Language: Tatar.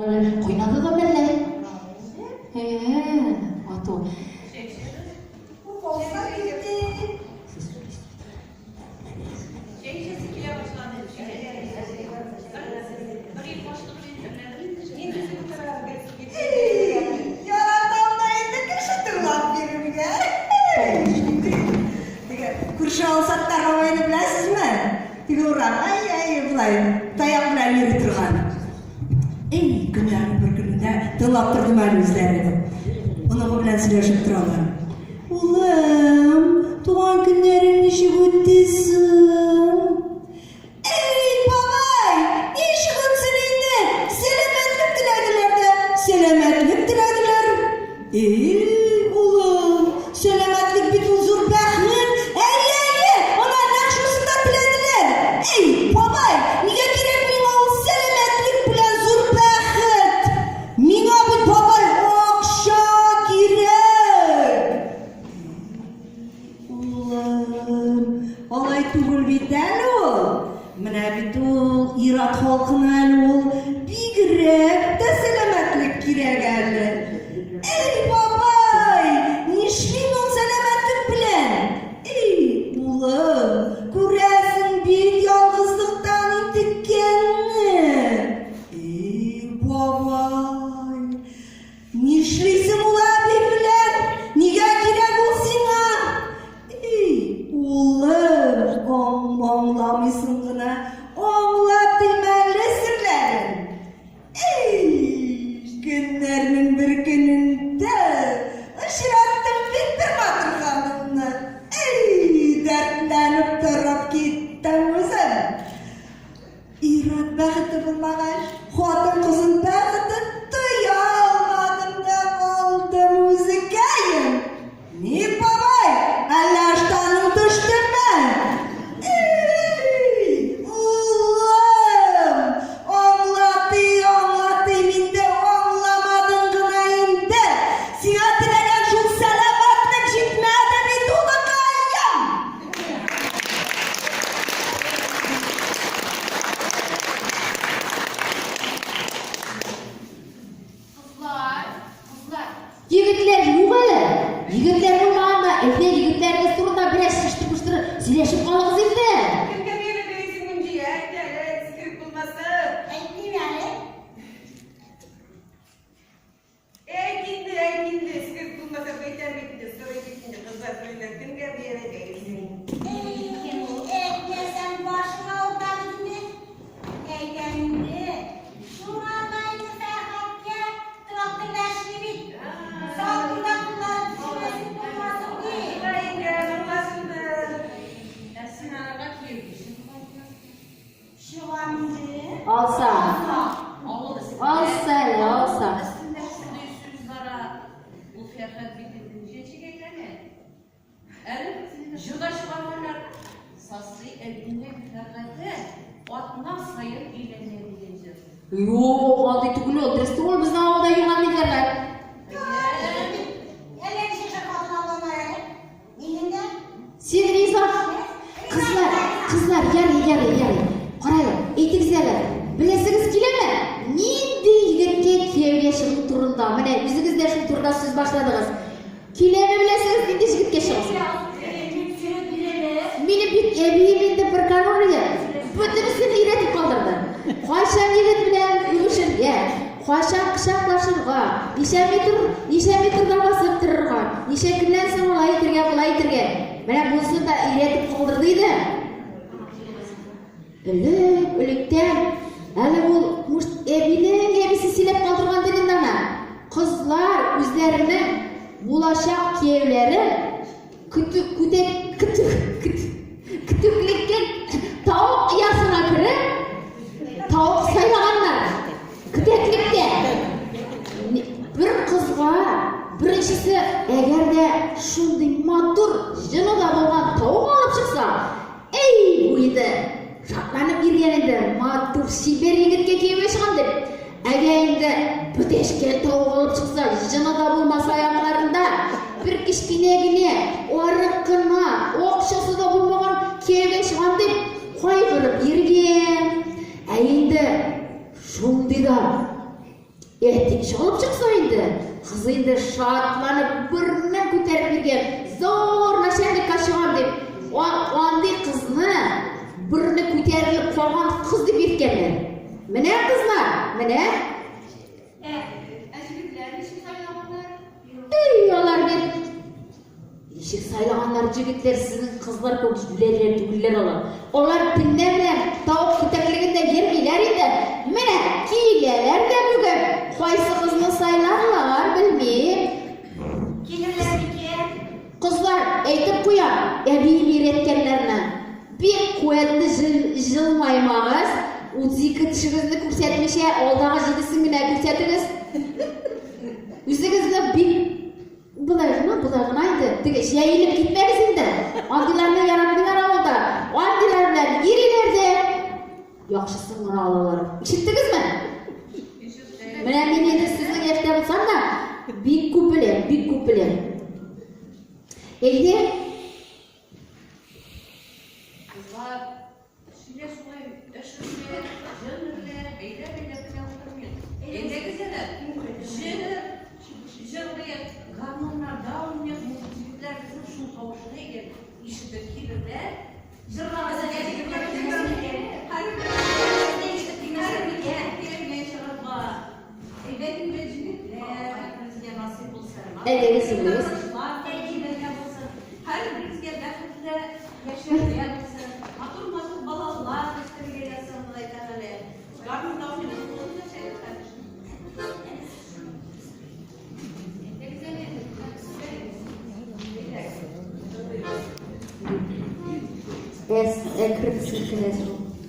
Кайнады да мәллә? Ә, ату. Яратам да инде кеше тыңлап йөрергә. Теге күрше Алсаттар бабайны беләсезме? Теге урам, ай-ай, болай таяк белән йөри торган. Эй, көннәрнең бер көнендә тыңлап тордым әле үзләрен. Оныгы белән сөйләшеп торалар. Улым, туган көннәрең ничек үтте соң? Эй, бабай, ничек үтсен инде? Сәламәтлек теләделәр дә, сәламәтлек теләделәр. Эй, улым, сәламәтлек бит ул зур бәхет. Әйе, әйе, ана нәкъ шунысын да теләделәр. Эй, бабай, нигә кирәк миңа ул сәламәтлек белән зур бәхет? Миңа бит, бабай, акча кирәк. Улым, алай түгел бит әле ул. Менә бит ул ир-ат халкына әле ул бигрәк тә сәламәтлек кирәк әле. Эй, бабай, нишлим ул сәламәтлек белән? Эй, улым, күрәсең бит ялгызлыктан интеккәнне. Эй, бабай, Нишлисең ул әби белән? Нигә кирәк ул сиңа? Эй, улым, аңламыйсың гына. Аңлатыйм әле серләрен. Эй, көннәрнең бер көнендә очраттым бит бер матур ханымны. Эй, дәртләнеп торып киттем үзем. Ир-ат бәхете булмагач, хатын-кызын бәхетен тоя алмадым да калдым үзекәем. Ник, бабай, әллә ыштаның төштеме? Эй, улым, аңлатый, аңлатыйм инде, аңламадың гына инде. Сиңа теләгән шул сәламәтлек җитмәде бит, улыкаем. Кызлар, кызлар. Егетләр юк әле. Егетләр булмаганда, әйдә егетләрегез турында бераз чыштыр-пыштыр сөйләшеп калыгыз инде. Кемгә биреп йөрисең, Мөнҗия? Әйт әле, секрет булмасын. Әйтмим әле. Әйт инде, әйт инде, секрет булмаса әйтәм бит инде, сорый бит инде, кызлар сорыйлар, кемгә бирергә йөрисең? Әй, кем ул? Әйтмәсәң, башың авырта бит инде. Әйтәм инде. Шуңарга инде Фәрхәткә тракторда эшли бит. Тракторда куллары төшмәсен, туңмасын ди. Шулай икән, аңлашылды. Ә син аларга кияүгә чыгып кайттың. Чыгам инде. Алса. Авыл өстендә. Алса әле, алса. Авыл өстендә шундый сүз бара. Ул Фәрхәт бит инде ничәнчегә әйләнә? Әле җырга чыгарганнар. Сасый әбинең Фәрхәте атна саен өйләнә дигән җыр. Юк, андый түгел ул. Дөрес түгел, безнең авылда юк андый Фәрхәт. Әллә ничә хатын алганнар әле. Син риза? Кызлар, кызлар, ярый, ярый, ярый. Карагыз, әйтегез әле, беләсегез киләме? Нинди егеткә кияүгә чыгу турында? Менә үзегез дә шул турыда сүз башладыгыз. Киләме беләсегез, нинди җегеткә чыгасыз? Минем бит әбием инде прокурор иде. Бөтенесен өйрәтеп калдырды. Кайчан егет белән үбешергә, Кайчан кочаклашырга, ничә метр, ничә метрда басып торырга, ничә көннән соң алай итергә, болай итергә. Менә бунысын да өйрәтеп калдырды иде. Элек, электән, әле ул, может, әбинең әбисе сөйләп калдырган дигән ана. Кызлар үзләренең булачак кияүләрен Көтү, күтә, көтү, көтү, көтүклеккә тавык оясына кереп, тавык сайлаганнар. Көтәклектә. Бер кызга, беренчесе, әгәр дә шундый матур, җыны да булган тавык алып чыкса, Әй, бу инде шатланып йөргән инде, матур чибәр егеткә кияүгә чыгам дип. Әгәр инде бөтәшкән тавык алып чыкса, җыны да булмаса аякларында, бер кечкенә генә, арык кына, акчасы да булмаган кияүгә чыгам дип кайгырып йөргән. Ә инде шундый да. Әти чалып чыкса инде, кыз инде шатланып борынын күтәреп йөргән, зур начальникка чыгам дип. Андый кызны борыны күтәрелеп калган кыз дип йөрткәннәр. Менә кызлар, менә. Ә, ә җегетләр ничек сайлаганнар? Эй, алар бит Ничек сайлаганнар җегетләр, сезнең кызлар кебек җүләрләр түгелләр алар. Алар төнлә белән тавык күтәклегендә йөрмиләр инде. Менә киләләр дә бүген. Кайсы кызны сайларлар, белмим. Килерләр микән? Кызлар, әйтеп куям, әбием өйрәткәннәрне. Бик куәтле җылмаймагыз, 32 тешегезне күрсәтмичә, алдагы җидесен генә күрсәтегез. Үзегезне бик Болай гына, болай гына инде. Теге җәелеп китмәгез инде. Андыйларны яратмыйлар авылда. Андыйлар белән йөриләр дә яхшысын гына алалар. Ишеттегезме? Менә мин инде сезнең яшьтә булсам да, бик күп беләм, бик күп беләм. Әйдә. Кызлар, Сөйлә шулай, эш эшле, җыр эрлә, бәйләп-бәйләп кенә утырмыйк. Әйдәгез әле, җыр, җырлыйк, гармуннарда уйныйк, егетләр безнең шул тавышны егет ишетеп килерләр. Җырлагыз әле, егетләр, ишетеп килмәсен микән? Кияүгә чыгарга. Әйбәт инде, җегетләр, һәрберебезгә насыйп булсын. Әйдәгез, җырлыйбыз. Тормышлар булсын. Һәрберебезгә бәхетле яшәргә булсын. Матур-матур балалар үстерергә язсын Ходай Тәгалә. Гармунда уйныйбыз, булды шәй. Әз әкрен селкенәсез.